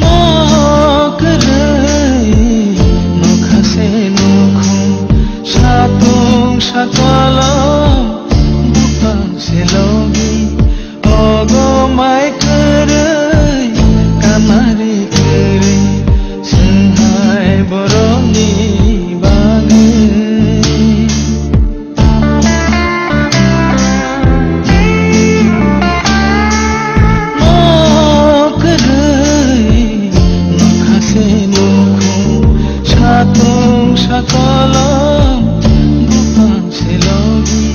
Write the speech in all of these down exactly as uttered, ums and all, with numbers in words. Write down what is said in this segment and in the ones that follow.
Mo kwrwi nokha se nukhung, satung sakolom, bupang se logi, ogo mai kwrwi, kanari kwrwi, swnghai borokni bagwi. Mo kwrwi nokha se nukhung, satung sakolom, bupang se logi,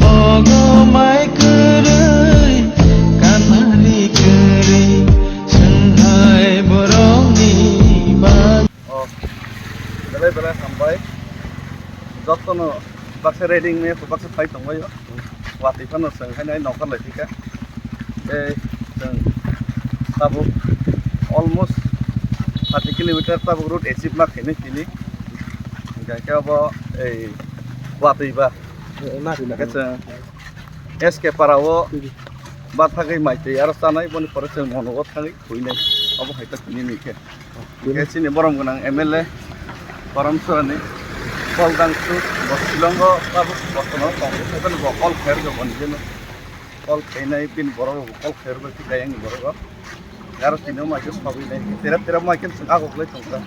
ogo mai kwrwi, kanari kwrwi, swnghai borokni bagwi. O, belai belai hambai. Jotono baksa riding me baksa phai tongbaio. Watwi phano chwng haino nokar lai thika. Tei chwng tabuk almost thirty kilometer tabuk route achieve ma khainai tini. Hingkha khe abo ei watwi ba. Eh, ma khainai. Hingkhe chwng S K para o bathagwi mai twi aro chanai, boni pore chwng mono o thangwi huinai, obo hai ta tini ni khe. Hingkhe chini borom gwnang M L A Paramsarani call dangsu, bo Shillong o tabuk bostono Congress haikhe bo call khairokhe boni jeno call khainai, bini borok rok call khairokhe khe ayang ni borok rok. Aro tini o mai khe sabwi nai, terep terep mai khe chwng agok lai tongkha.